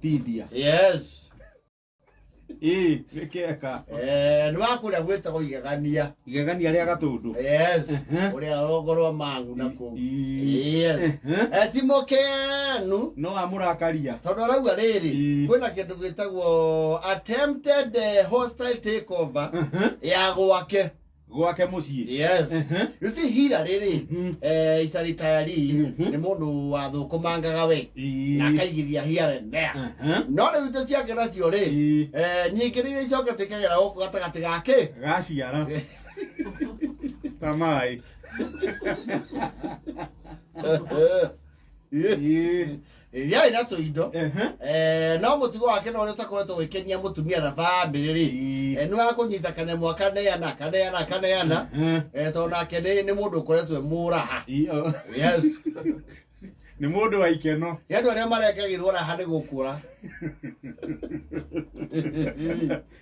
Tindia. Yes. Ĩĩ, nĩ kĩeka. Eh, nĩ wa kũrĩa gwĩtagwo igegania. Igegania rĩa Gatũndũ. Yes. Ũrĩa rũgongo rwa Mang'u na kũu. Yes. Eh, ti mũkenu. No amũrakaria. Tondũ arauga rĩrĩ, kwĩna kĩndũ gĩtagwo attempted hostile takeover ya gwake. Gwake mũciĩ. Yes. You see hira rĩrĩ, is a retiree, nĩ mũndũ wathũkũmangaga we na akaigithia here and there. No rĩu indo ciake nacio rĩ, nyingĩ nĩ iria icokete ikagera gũkũ gatagatĩ gake. Gaciara. Ta maĩ. Ĩrĩa ĩna tũindo. Eh, no mũtugo wake na ũrĩa ũtakoretwo ũgĩkenia mũtumia na bamĩrĩ rĩ, nĩ wa kũnyita kanyamũ akaneana akaneana akaneana. Eh, tondũ nake nĩ mũndũ ũkoretwo e mũraha. Yes. Nĩ mũndũ wa ikeno. Nĩ andũ arĩa marekagĩrwo raha nĩ gũkũra.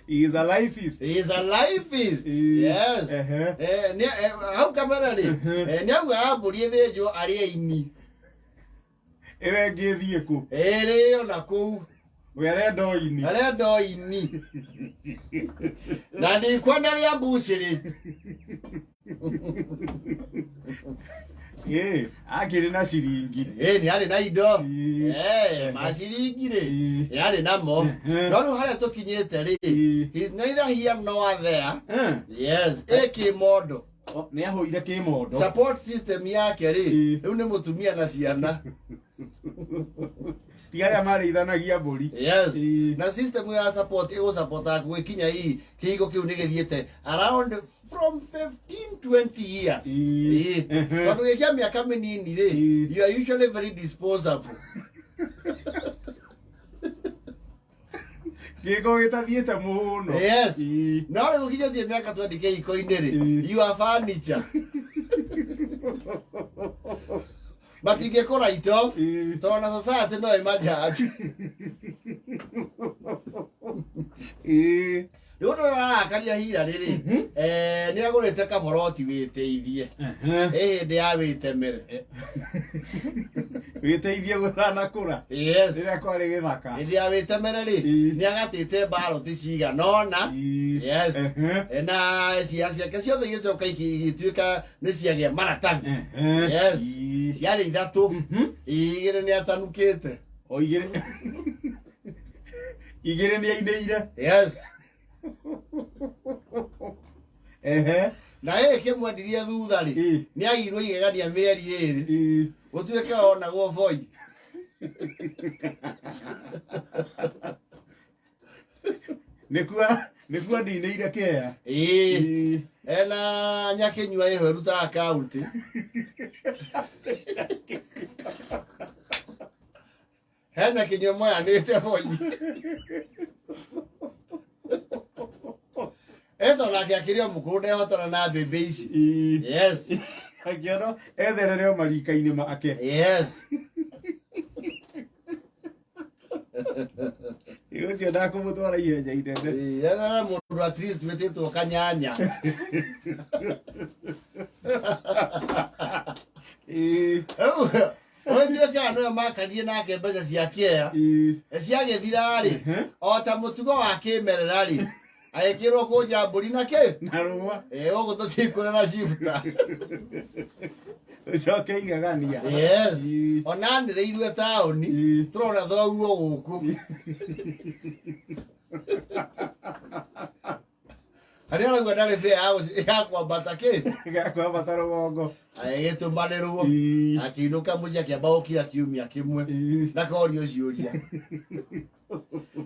He is a lifeist. He is a lifeist. Yes. Eh, hau kabere rĩ, nĩ augaga mbũri ĩthĩnjwo arĩe ini. Ĩyo ĩngĩ ĩthiĩ kũ? Ĩrĩo na kũu. We arenda o ini. Arenda o ini. Na ndikwenda rĩa mbucĩrĩ. Ĩĩ, akĩrĩ na ciringi. Ĩĩ, nĩ arĩ na indo. Eh, maciringi rĩ, nĩ arĩ namo. No rĩu harĩa tũkinyĩte rĩ, he neither here nor there. Yes, ĩ kĩmondo. Nĩ ahũire kĩmondo. Support system yake rĩ, rĩu nĩ mũtumia na ciana. Tiga arĩa marĩithanagia mbũri. Yes. Na system ya support ĩgũsupportaga gũgĩkinya hihi kĩhigo kĩu nĩ gĩthiĩte around from 15 20 years. Ĩĩ. Tondũ gĩkia mĩaka mĩnini rĩ, you are usually very disposable. Gĩko gĩtathiĩte mũno. Yes. No rĩu ũkinyĩtie mĩaka 20 kĩhiko-inĩ rĩ, you are furniture. Matingĩkũ write off tondũ na society no ĩmajaji. Rĩu ũndũ ũrĩa ũrarakaria hira rĩrĩ, nĩ agũrĩte kaboroti wĩteithie. Ĩ hĩndĩ ya wĩtemere. Wĩteithie gũtanakũra. Yes. Rĩrĩa kwarĩ gĩthaka. Hĩndĩ ya wĩtemere rĩ, nĩ agatĩte mbaroti cigana ũna. Yes. Na ciea ciake ciothe igĩcoka igĩtuĩka nĩ ciagĩa maratani. Yes. Ciarĩ ithatũ. Igĩrĩ nĩ atanukĩte. O igĩrĩ. Igĩrĩ nĩ ainĩire. Yes. Ehe. Na ĩ kĩmwendirie thutha rĩ, nĩ agirwo igegania mĩeri ĩrĩ. Gũtuĩke onagwo boi. Nĩkuo nĩkuo aninĩire kĩea. Ĩĩ. Ena nyakĩnyua ĩho ĩrutaga kaunti. Hena kĩnyua moyanĩte boi. Eto nake akĩrĩ o mũkũrũ ndehotana na mbĩmbĩ ici. Yes. Akĩona etherere o marika-inĩ make. Yes. Ũcio ndakũmũtwara ihenya inene. Ethera mũndũ at least wĩtĩtwo kanyanya. Rĩu, ũtuĩke kana nĩwe makarie nake mbeca cia kĩea ciagĩthira rĩ, o ta mũtugo wa kĩmerera rĩ, agĩkĩrwo kũnja mbũri na kĩ na rũa. Gũkũ tũtikũra na cibta. Ũcoke igegania. Yes. Ona anĩrĩirwe taũni tũrona thoguo gũkũ harĩa arauga ndarĩ bĩa ya kwambata kĩ ya kwambata rũgongo. Agĩgĩtũmanĩrwo akĩinũka mũciĩ akĩamba gũkira kiumia kĩmwe na korio ciũria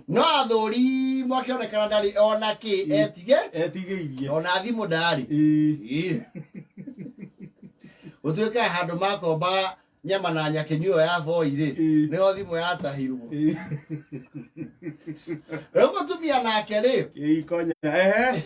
no athũri mwakĩonekana ndarĩ ona kĩ etige etigĩirie ona thimũ ndarĩ. Gũtuĩka handũ makombaga nyama na nyakĩnyuo ya boi rĩ, nĩho thimũ yatahirwo. Rĩu mũtumia nake rĩ, ikonya ehe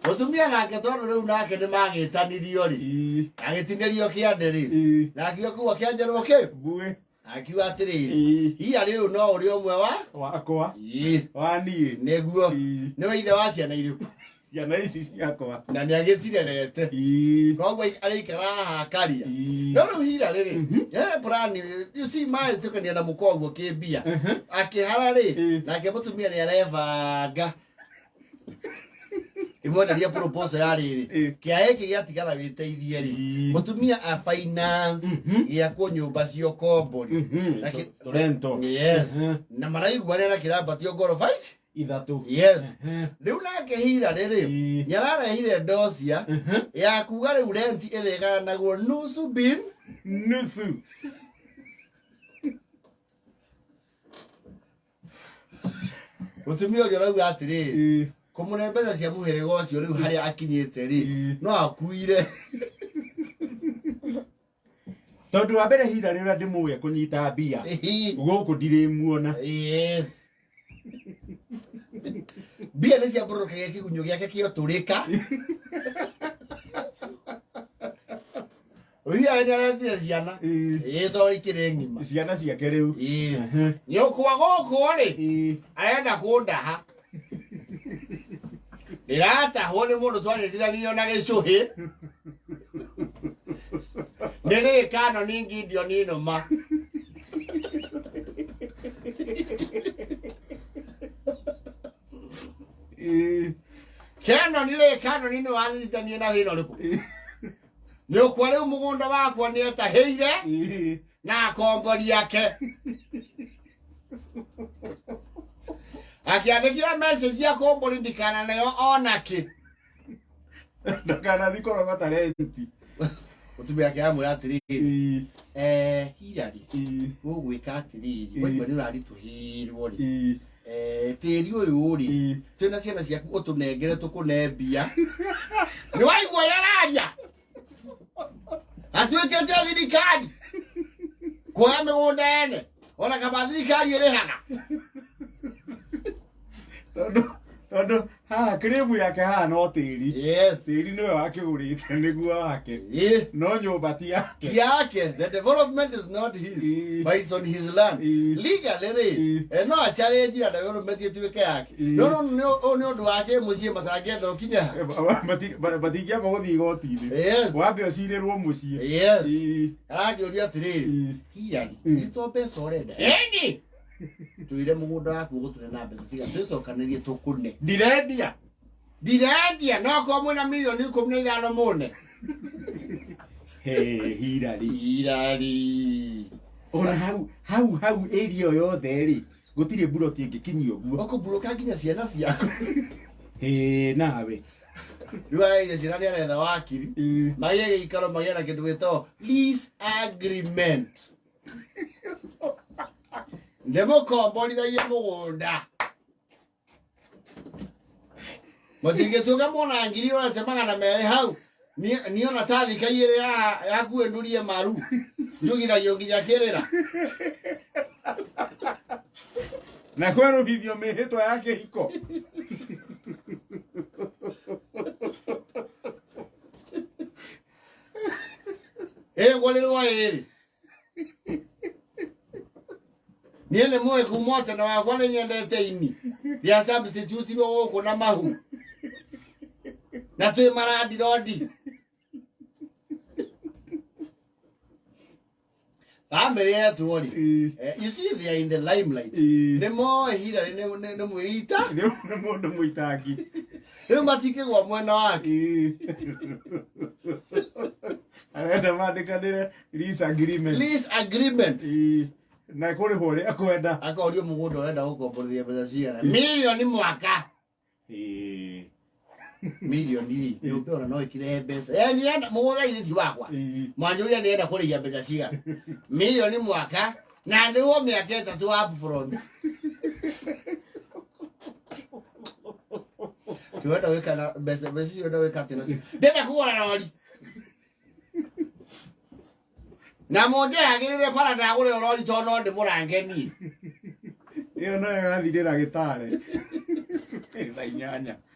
mũtumia nake tondũ rĩu nake nĩ magĩtanirio rĩ, agĩtinĩrio kĩande rĩ, na akiuga kũu akĩanjerwo kĩ mbuĩ, akiuga atĩrĩrĩ, hiya rĩu no ũrĩ ũmwe wa wakwa Ĩĩ. Wa niĩ. Nĩguo. Nĩwe ithe wa ciana irĩkũ? Ciana ici ciakwa. Na nĩ agĩcirerete. Koguo arĩikara haha akaria. No rĩu hira rĩrĩ, he plan, you see, maĩtũkania na mũkwa ũguo kĩmbia akĩhara rĩ, nake mũtumia nĩ arebanga imwenderia proposal ya rĩrĩ, kĩa gĩkĩ gĩatigara wĩteithie rĩ, mũtumia a finance gĩakwo nyũmba cia ũkombori. Torento. Yes. Na maraiguanĩra na kĩrambatio ngoroba ici 3. Yes. Rĩu nake hira rĩrĩ, nĩ ararehire ndocia ya kuga rĩu renti ĩrĩgayanagwo nusu bin Nusu. Mũtumia ũrĩa ũrauga atĩrĩrĩ, kũmũne mbeca cia mũhĩrĩga ũcio rĩu harĩa akinyĩte rĩ, no akuire. Tondũ wa mbere hira rĩ, ũrĩa ndĩmũĩ kũnyita mbia gũkũ ndirĩmuona. Yes, mbia nĩ ciambũrũrũkagia kĩgunyũ gĩake kĩotũrĩka. Hira nĩ aretire ciana, ĩĩ, tondũ ikĩrĩ ng'ima. Ciana ciake rĩu. Nyũkwa gũkũ rĩ, arenda kũndaha, ndĩratahwo nĩ mũndũ twanyitithanirio na gĩcũhĩ nĩ rĩ kano nĩ Gideon nũma. Canon rĩ, Canon nĩ wanyitithanie na thĩna ũrĩkũ? Nyũkwa rĩu mũgũnda wakwa nĩ etahĩire na akombori ake akĩandĩkĩra message ya kombori ndikananeo onakĩ. Ndakanathi kũrogota renti. Mũtumia ake amwĩra atĩrĩrĩ, Hillary, ũgwĩka atĩrĩrĩ, waigua nĩ ũraritũhĩrwo rĩ, tĩri ũyũ rĩ, twĩna ciana ciaku ũtũnengere tũkũne mbia. Nĩ waigua ũrĩa araria? Atuĩkĩte thirikari kuoya mĩgũnda ene ona kaba thirikari ĩrĩhaga. Tondũ haha kĩrĩmu yake haha no tĩri. Tĩri nĩwe wakĩgũrĩte nĩguo wake, no nyũmba ti yake. Ti yake. The development is not his, but it's on his land. Legally rĩ, no achallenge na development ĩtuĩke yake. No no nĩ ũyũ nĩ ũndũ wake mũciĩ matangĩenda ũkinye ha. Matingĩamba gũthiĩ igoti-inĩ. Wambe ũcirĩrwo mũciĩ. Arakĩũria atĩrĩrĩ, Hillary, to mbeca ũrenda ĩni twĩre mũgũnda waku ũgũtũre na mbeca cigana twĩcokanĩrie tũkũne. Ndirendia. Ndirendia, no korwo mwĩna mirioni 15 mũne. Hey, Hillary. Hillary. Ona hau hau hau area ĩyo yothe rĩ, gũtirĩ mburoti ĩngĩkinyia ũguo. Ũkũmburuka nginya ciana ciaku. Ĩĩ, nawe. Rĩu araire ciana nĩ aretha wakiri magĩe gĩikaro, magĩe na kĩndũ gĩtagwo lease agreement, ndĩmũkomborithagie mũgũnda mũtingĩtuĩka mwona 200,000 hau. Niĩ ona ta thika igĩrĩ haha hakuhĩ ndurie maru njugithagio nginya kĩrĩra. Na kwerũhithio mĩhĩtwa ya kĩhiko. Ĩngũrĩrwo ĩrĩ niĩ nĩ mũĩ kuma tene wakwa nĩ nyendete ini rĩa substitute gũkũ na mahu na twĩ marandirondi bamĩrĩ yetwo rĩ. You see, they are in the limelight. Nĩ moĩ Hillary nĩ mwĩita. Nĩ mũndũ mũitangi. Rĩu matingĩgwa mwena wake. Arenda mandĩkanĩre lease agreement. Lease agreement. Na kũrĩhwo ũrĩa akwenda. Akorio mũgũnda ũrenda gũkomborithia mbeca cigana mirioni mwaka? Mirioni rĩ, nyũmba ĩyo no ĩkĩrehe mbeca. Ndĩrenda mũgũnda githĩ ti wakwa? Mwanjũria ndĩrenda kũrĩhia mbeca cigana mirioni mwaka na ndĩhwo mĩaka 3 upfront. Kĩwenda gwĩka na mbeca icio ũrenda gwĩka atĩa nacio? Ndĩrenda kũgũra rori na mũnjehagĩrĩre bara ndagũra rori tondũ no ndĩmũrange niĩ. Ĩyo no ĩgathirĩra gĩtare 8:00.